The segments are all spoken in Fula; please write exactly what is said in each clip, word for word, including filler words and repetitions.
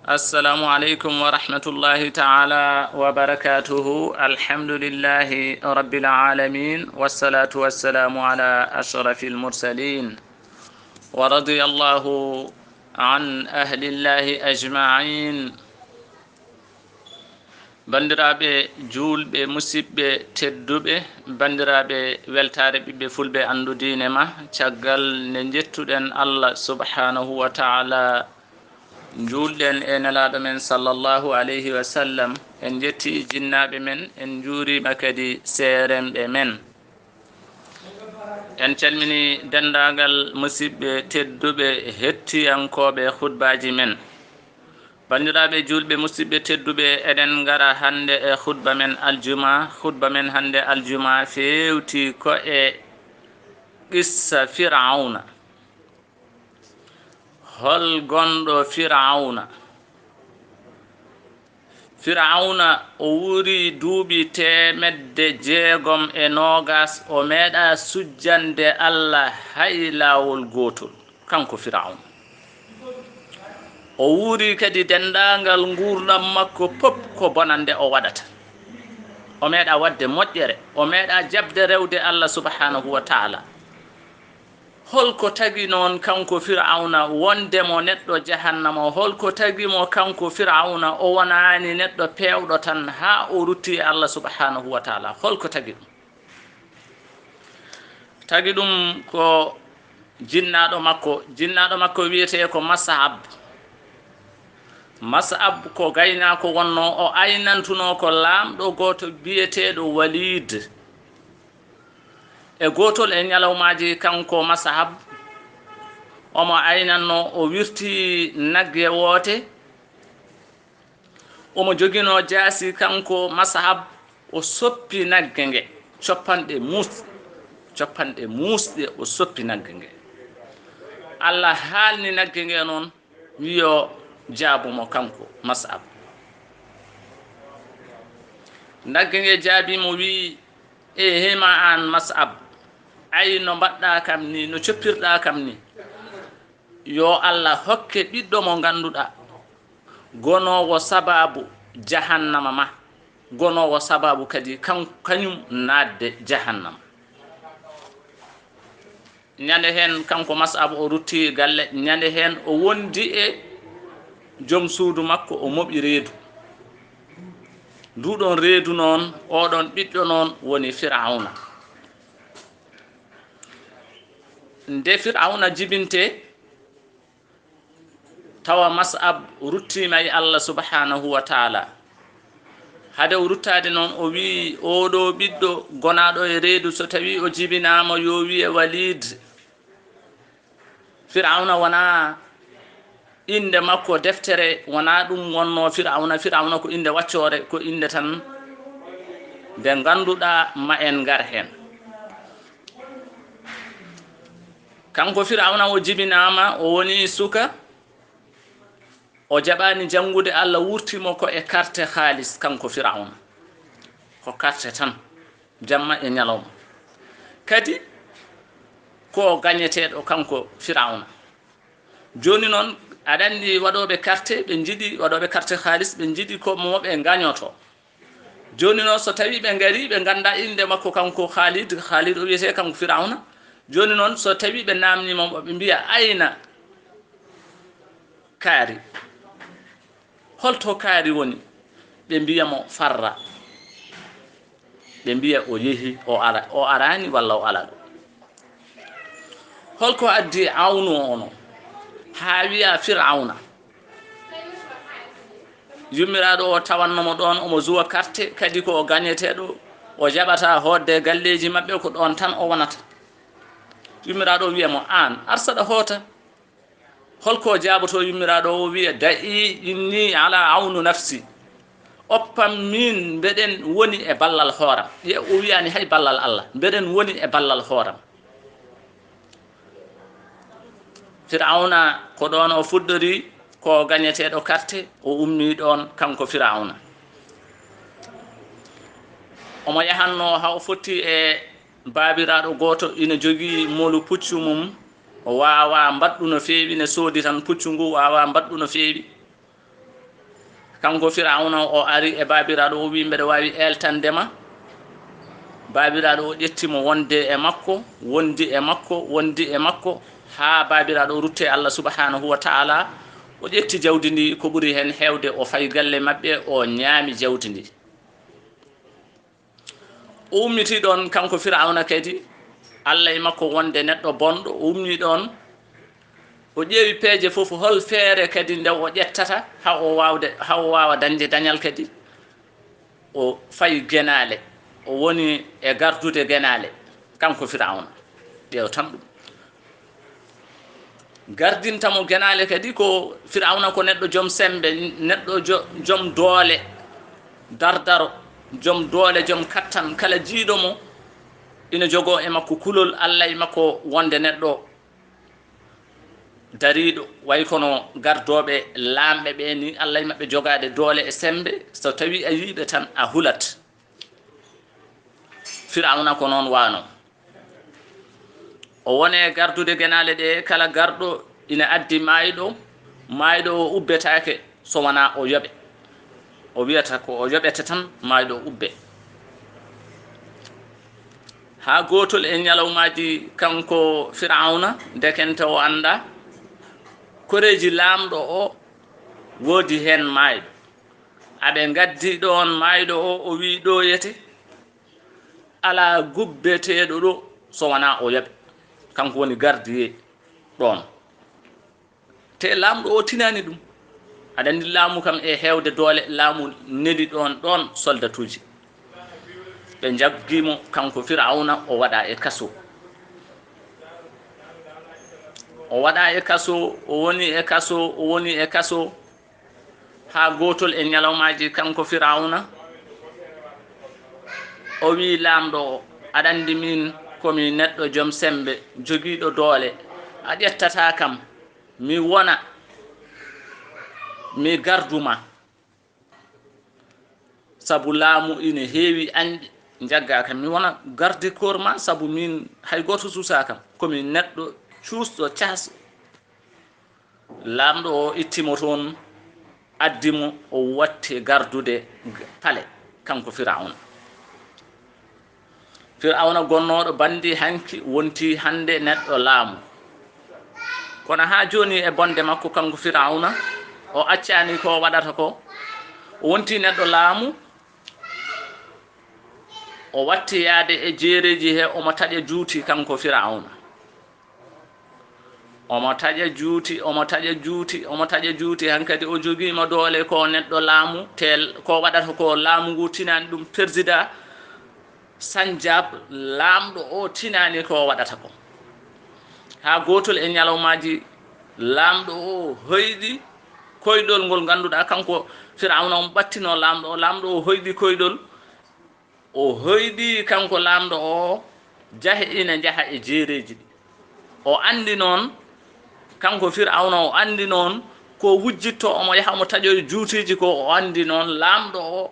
السلام عليكم ورحمة الله تعالى وبركاته. الحمد لله رب العالمين، والصلاة والسلام على أشرف المرسلين، ورضي الله عن أهل الله أجمعين. Banndiraaɓe juulɓe, musiɗɓe tedduɓe, banndiraaɓe weltaare ɓiɓɓe fulɓe anndu diine ma, caggal nde njettuɗen Allah subhanahu wa ta'ala, njuulɗen e nelaaɗo men sallallahu alayhi wa sallam, en njetti jinnaaɓe men, en njuuriima kadi seeremɓe men. En calmini denndaangal musiɗɓe tedduɓe hettiyankooɓe khutbaaji men. Banndiraaɓe juulɓe, musiɗɓe tedduɓe, eɗen ngara hannde e khutba men aljuma. Khutba men hannde aljuma feewti ko e qissa Firawna. Hol gonɗo Firawna? Firawna, o wuuri duuɓi teemedde jeegom e noogas, o meeɗaa sujjande Allah hay laawol gootol, kanko Firawna. O wuuri kadi denndaangal nguurndam makko pop ko bonannde o waɗata. O meeɗaa waɗde moƴƴere, o meeɗaa jaɓde rewde Allah subhanahu wa ta'ala. Hol ko tagi noon kanko Firawna wonde mo neɗɗo jahannama? Hol ko tagi mo kanko Firawna o wonaani neɗɗo peewɗo tan haa o rutti e Allah subhanahu wa ta'ala? Hol ko tagi ɗum? Tagi ɗum ko jinnaaɗo makko. Jinnaaɗo makko wiyetee ko Mas'ab. Mas'ab ko gaynaako wonnoo, o aynantunoo ko laamɗo gooto biyeteeɗo Waliid. E gootol e ñalawmaaji, kanko Mas'ab, omo aynanno, o wirti nagge woote, omo joginoo jaasi, kanko Mas'ab, o soppi nagge nge, coppanɗe muus-, coppanɗe muusɗe, o soppi nagge nge. Allah haalni nagge nge noon, wiyo jaabu mo kanko Mas'ab. Nagge nge jaabi mo, wi: "E hema aan Mas'ab, ay no mbaɗɗaa kam ni, no coppirɗaa kam ni? Yo Allah hokke ɓiɗɗo mo ngannduɗaa, gonoowo sababu jahannama ma, gonoowo sababu kadi kan-, kañum naatde jahannama." Ñande heen, kanko Mas'ab o rutti galle, ñande heen o wondi e joom suudu makko, o moɓi reedu. Nduɗon reedu noon, oɗon ɓiɗɗo noon woni Firawna. Nde Firawna jibinte, tawa Mas'ab ruttiima e Allah subhanahu wa ta'ala. Hade o ruttaade noon, o wi'i, "Oɗo ɓiɗɗo gonaaɗo e reedu, so tawi o jibinaama, yo wi'e Waliid." Firawna wonaa innde makko deftere, wonaa ɗum wonnoo Firawna. Firawna ko innde waccoore, ko innde tan nde ngannduɗaa ma en ngar heen. Kanko Firawna o jibinaama, o woni suka, o jaɓaani janngude, Allah wurti mo ko e karte haalis, kanko Firawna. Ko karte tan, jamma e ñalawma. Kadi ko gañeteeɗo kanko Firawna. Jooni noon, aɗa anndi waɗooɓe karte, ɓe njiɗi, waɗooɓe karte haalis, ɓe njiɗi ko mo ɓe ngañoto. Jooni noon, so tawi ɓe ngari, ɓe ngannda innde makko kanko Khalid, Khalid o wiyetee kanko Firawna. Jooni noon, so tawi ɓe naamnii mo, ɓe mbiya, "Ayna kaari? Holto kaari woni?" Ɓe mbiya mo, "Farra." Ɓe mbiya, "O yehi, o ara, o araani walla o alaa ɗo?" Holko addi Awnu ono haa wiya Firawna? Yummiraaɗo o tawanno mo ɗoon, omo zuwa karte, kadi ko o gañeteeɗo, o jaɓata hootde galleeji maɓɓe, ko ɗoon tan o wonata. Yummiraaɗo o wiya mo, "Aan, ar saɗa hoota." Holko jaaboto yummiraaɗo o? Wiya, "Da'i inni ala Awnu nafsi." Oppam min, mbeɗen woni e ballal hooram. Ye o wiyaani hay ballal Allah, mbeɗen woni e ballal hooram. Firawna ko ɗoon o fuɗɗori, ko gañeteeɗo karte, o ummii ɗoon kanko Firawna. Omo yahanno haa o fotti e baabiraaɗo gooto, ina jogii molu puccu mum, o waawaa mbaɗɗu no feewi, ne soodi tan puccu ngu, waawaa mbaɗɗu no feewi. Kanko Firawna o ari e Baabiraaɗo, o wi'i, "Mbeɗa waawi eeltande ma?" Baabiraaɗo o ƴetti mo wonde e makko, wondi e makko, wondi e makko, haa Baabiraaɗo o rutte Allah subhanahu wa ta'ala, o ƴetti jawdi ndi, ko ɓuri heen heewde, o fayi galle maɓɓe, o ñaami jawdi ndi. O ummiti ɗoon, kanko Firawna kadi, Allah e makko wonde neɗɗo bonɗo, o ummi ɗoon, o ƴeewi peeje fof, hol feere kadi nde o ƴettata haa o waawde, haa o waawa dañde dañal kadi. O fayi genaale, o woni e gardude genaale, kanko Firawna. Ƴeew tan ɗum. Gardinta mo genaale kadi ko Firawna ko neɗɗo joom semmbe, neɗɗo jo-, joom doole, dardaro, joom doole, joom kattan. Kala jiiɗo mo ina jogoo e makko kulol, Allah e makko wonde neɗɗo dariiɗo, way kono gardooɓe laamɓe ɓee ni, Allah e maɓɓe jogaade doole e semmbe, so tawii a yii ɓe tan a hulat. Firawna ko noon waano. O wone gardude genaale ɗe, kala garɗo ina addi maayɗo, maayɗo o ubbetaake so wonaa o yoɓe. O wiyata ko o yoɓete tan, maayɗo ubbe. Haa gootol e ñalawmaaji, kanko Firawna, ndekente o anndaa, koreeji laamɗo o woodi heen maayɗo. Aɓe ngaddi ɗoon maayɗo o, o wi'i ɗooyete, alaa gubbeteeɗo ɗo so wonaa o yoɓe. Kanko woni gardiyee ɗoon. Te laamɗo o tinaani ɗum. Aɗa anndi laamu kam e heewde doole, laamu neli ɗoon, ɗoon soldatuuji. Ɓe njaggi mo, kanko Firawna, o waɗa e kaso. O waɗa e kaso, o woni e kaso, o woni e kaso. Haa gootol e ñalawmaaji, kanko Firawna, o wi'i laamɗo o, "Aɗa anndi miin ko mi neɗɗo joom semmbe, jogiiɗo doole, a ƴettataa kam, mi wona, mi gardu ma. Sabu laamu ina heewi añɓe, njaggaa kam, mi wona garde corps ma, sabu miin hay gooto suusaa kam, ko mi neɗɗo cuusɗo, cahas." Laamɗo o itti mo toon, addi mo, o watti gardude pale, kanko Firawna. Firawna gonnooɗo banndi hanki wonti hannde neɗɗo laamu. Kono haa jooni e bonde makko, kanko Firawna, o accaani ko o waɗata ko. O wonti neɗɗo laamu, o watti yaade e jeereeji he, omo taƴa juuti, kanko Firawna. Omo taƴa juuti, omo taƴa juuti, omo taƴa juuti. Hankadi o jogiima doole ko neɗɗo laamu, te ko waɗata ko laamu ngu tinaani ɗum. Persidaa Sanjab, laamɗo o tinaani ko waɗata ko. Haa gootol e ñalawmaaji, laamɗo o hoyɗi koyɗol ngol ngannduɗaa kanko Firawna omo ɓattinoo laamɗo o. Laamɗo o hoyɗi koyɗol. O hoyɗi kanko laamɗo o, jahe ina njaha e jeereeji ɗi. O anndi noon, kanko Firawna o anndi noon ko wujjitto omo yaha omo taƴoya juuteeji ko, o anndi noon laamɗo o,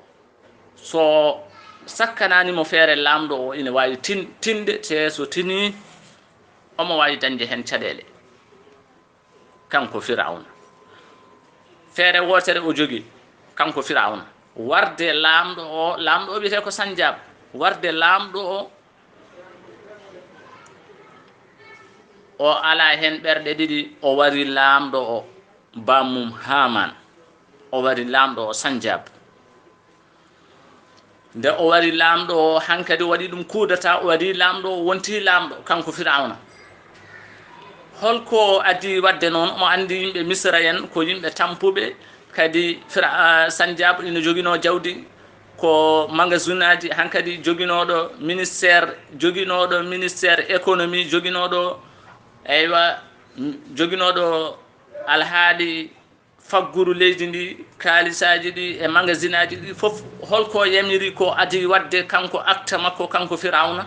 so sakkanaani mo feere, laamɗo o ina waawi tin-, tinde, te so tinii, omo waawi dañde heen caɗeele. Kanko Firawna. Feere wootere o jogi, kanko Firawna. Warde laamɗo o, laamɗo o wiyetee ko Sanjab. Warde laamɗo o, o alaa heen ɓerɗe ɗiɗi, o wari laamɗo o, bammum Haamaan. O wari laamɗo o Sanjab. Nde o wari laamɗo o, hankadi o waɗi ɗum coup d'État, o wari laamɗo o, wonti laamɗo, kanko Firawna. Holko addi waɗde noon? Omo anndi yimɓe Misra en ko yimɓe tampuɓe, kadi Fira-, ah, Sanjab ina joginoo jawdi, ko magasinaaji, hankadi joginooɗo ministère, joginooɗo ministère économie, joginooɗo, eywa, m-, joginooɗo alhaali fagguru leydi ndi, kaalisaaji ɗi e magasinaaji ɗi fof, holko yamiri ko adii waɗde kanko acte makko, kanko Firawna?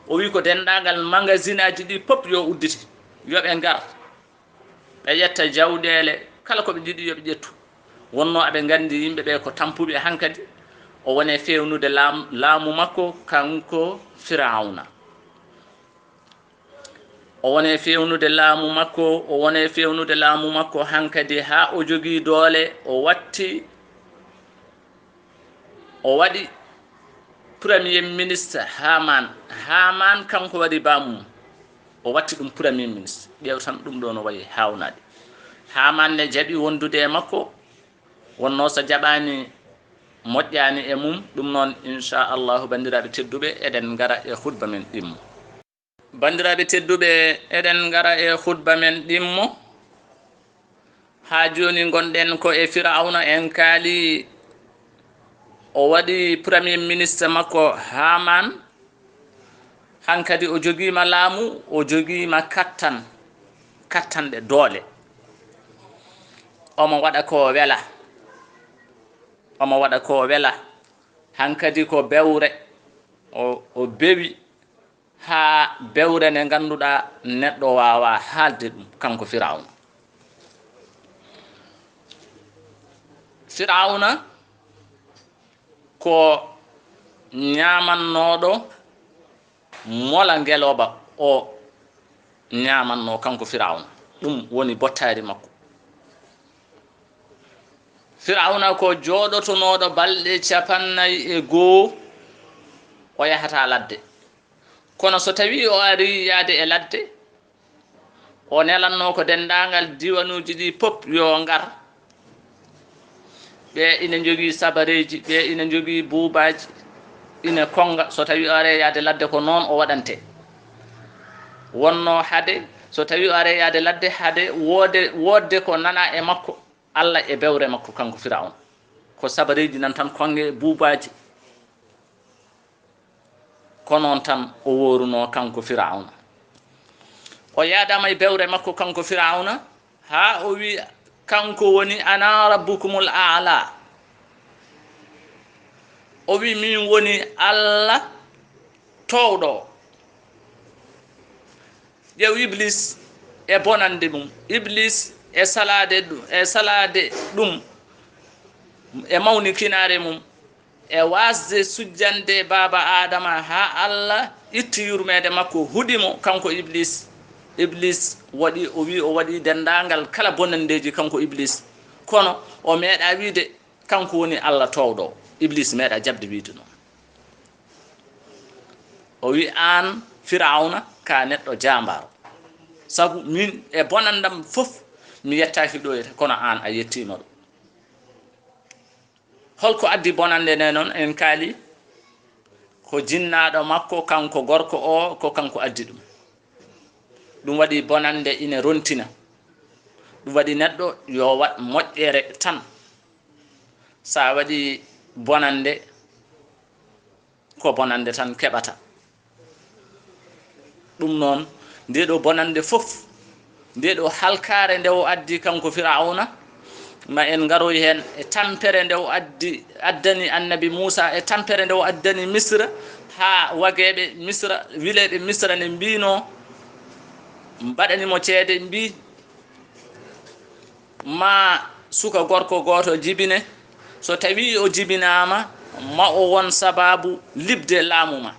O wi ko denndaangal magasinaaji ɗi fof yo uddite, yo ɓe ngar, ɓe ƴetta jawɗeele, kala ko ɓe njiɗi yo ɓe ƴettu. Wonno aɓe nganndi yimɓe ɓe ko tampuɓe hankadi. O wone feewnude laam-, laamu makko, kanko Firawna. O wone feewnude laamu makko, o wone feewnude laamu makko hankadi haa o jogii doole, o watti O waɗi premier ministre Haman. Haman kanko waɗi bamum. O watti ɗum premier ministre. Ƴeew tan ɗum ɗo no wayi haawnaaɗi. Haman ne jaɓi wondude e makko. Wonno so jaɓaani moƴƴaani e mum. Ɗum noon, inchallahu, banndiraaɓe tedduɓe, eɗen ngara e khutba men ɗimmo. Banndiraaɓe tedduɓe, eɗen ngara e khutba men ɗimmo. Haa jooni ngonɗen ko e Firawna, en kaali o waɗi premier ministre makko Haman. Hankadi o jogiima laamu, o jogiima kattan, kattanɗe doole. Omo waɗa ko wela. Omo waɗa ko wela. Hankadi ko bewre. O, o bewi haa bewre nde ngannduɗaa neɗɗo waawaa haalde ɗum, kanko Firawna. Firawna ko ñaamannooɗo mola ngelooba o ñaamannoo, kanko Firawna. Ɗum woni bottaari makko. Firawna ko jooɗotonooɗo balɗe capannay e goo, o yahataa ladde. Kono so tawii o arii yahde e ladde, o nelanno ko denndaangal diwanuuji ɗi pop yo ngar. Ɓe ina njogii sabareeji, ɓe ina njogii buubaaji, ina konnga. So tawii o arii yahde ladde, ko noon o waɗantee. Wonno hade, so tawii o arii yahde ladde, hade woode, woodde ko nanaa e makko, Alla e bewre makko, kanko Firawna. Ko sabareeji nan tan, konnge, buubaaji. Ko noon tan o woorunoo, kanko Firawna. O yaadaama e bewre makko, kanko Firawna, haa o wi, kanko woni, "Ana rabbukumul aala." O wi, "Min woni Alla toowɗo." Ƴeew Iblis e bonannde mum, Iblis e salaade ɗum, e salaade ɗum, e mawnikinaare mum, e waasde sujjande baaba Aadama, haa Alla itti yurmeende makko, huɗi mo, kanko Iblis. Iblis waɗi, o wi o waɗi denndaangal kala bonanndeeji, kanko Iblis. Kono o meeɗaa wiide kanko woni Alla toowɗo. Iblis meeɗaa jaɓde wiide noon. O wi, "Aan Firawna, ka neɗɗo jaambaaro. Sabu min e bonanndam fof, mi yettaaki ɗo, kono aan a yettiima ɗo." Holko addi bonannde nde noon? En kaali ko jinnaaɗo makko, kanko gorko o, ko kanko addi ɗum. Ɗum waɗi bonannde ina rontina. Ɗum waɗi neɗɗo yo waɗ moƴƴere tan. So a waɗi bonannde, ko bonannde tan keɓata. Ɗum noon, nde ɗo bonannde fof, nde ɗo halkaare nde o addi kanko Firawna, ma en ngaroy heen e tampere nde o addi, addani Annabi Muusa, e tampere nde o addani Misra, haa wageeɓe Misra, wileeɓe Misra ne mbiino, mbaɗani mo ceede, mbii, ma suka gorko gooto jibine, so tawii o jibinaama, ma o won sabaabu liɓde laamu ma.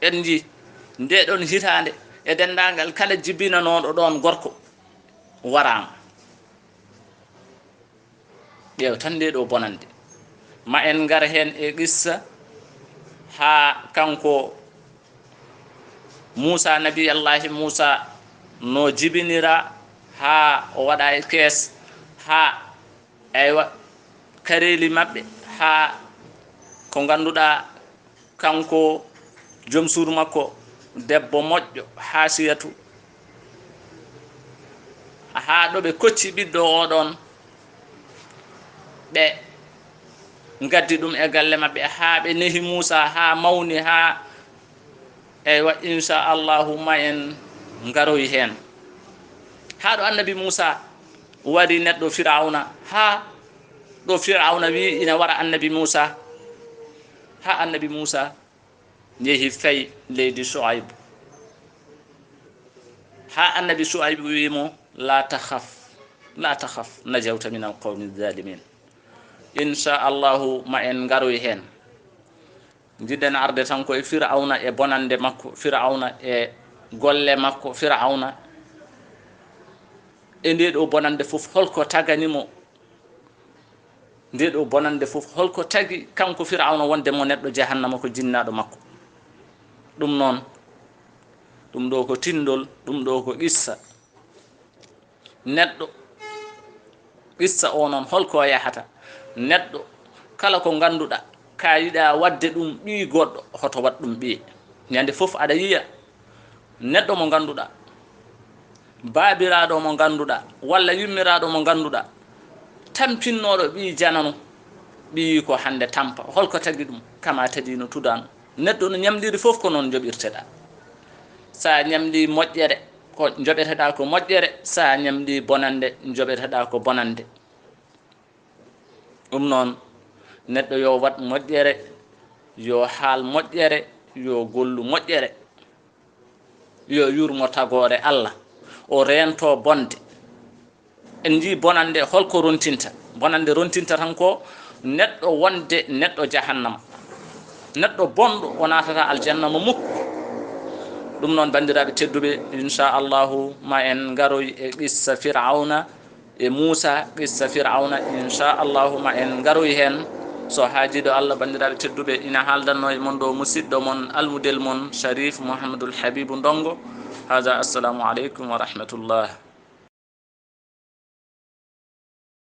En njii, nde ɗon hitaande, e denndaangal kala jibinanooɗo ɗoon gorko waraama. Ƴeew tan nde ɗo bonannde. Ma en ngar heen e qissa haa kanko Muusa, Nabiyallaahi Muusa, no jibinira haa o waɗa e kees, haa, eywa, kareeli maɓɓe, haa ko ngannduɗaa kanko, joom suudu makko, debbo moƴƴo, Haasiyatu, haa ɗo ɓe kocci ɓiɗɗo o ɗoon, ɓe ngaddi ɗum e galle maɓɓe, haa ɓe nehi Muusa, haa mawni, haa, eywa, inchallahu, ma en ngaroy heen. Haa ɗo Annabi Muusa wari neɗɗo Firawna, haa ɗo Firawna wi ina wara Annabi Muusa, haa Annabi Muusa yehi fay leydi Suaybu. Haa Annabi Suaybu wi mo, "La takhaf, la takhaf, najawta min alqawmi zalimin." Inchallahu, ma en ngaroy heen. Njiɗen arde tan ko e Firawna e bonannde makko, Firawna e golle makko, Firawna e nde ɗo bonannde fof, holko tagani mo Nde ɗo bonande fof, holko tagi kanko Firawna wonde mo neɗɗo jahannama ko jinnaaɗo makko? Ɗum noon, ɗum ɗo ko tinndol, ɗum ɗo ko qissa. Neɗɗo, qissa o noon, holko yahata? Neɗɗo, kala ko ngannduɗaa, ka yiɗa waɗde ɗum ɓii goɗɗo, hoto waɗ ɗum ɓiye. Ñande fof aɗa yiya neɗɗo mo ngannduɗaa, baabiraaɗo mo ngannduɗaa, walla yummiraaɗo mo ngannduɗaa, tampinnooɗo ɓii janano, ɓiyi ko hannde tampa. Holko tagi ɗum? Kama tadino tudano. Neɗɗo no ñamliri fof ko noon joɓirteɗaa. Sa ñamli moƴƴere, ko joɓeteɗaa ko moƴƴere, sa ñamli bonande, joɓeteɗaa ko bonande. Ɗum noon, neɗɗo yo waɗ moƴƴere, yo haal moƴƴere, yo gollu moƴƴere, yo yurmo tagoore Allah, o reento bonde. En njii bonande holko rontinta? Bonande rontinta tan ko neɗɗo wonde neɗɗo jahannama. Neɗɗo bonɗo o naatata aljanna mo mukko. Ɗum noon, banndiraaɓe tedduɓe, inchallahu ma en ngaroy e qissa Firawna e Muusa, qissa Firawna, inchallahu ma en ngaroy heen. So haajiiɗo Allah, banndiraaɓe tedduɓe, ina haaldanno e mon ɗo musiɗɗo mon, almudel mon, Sharif Mouhamadoul Habibou Ndongo. Hada, assalamu aleykum wa rahmatullah.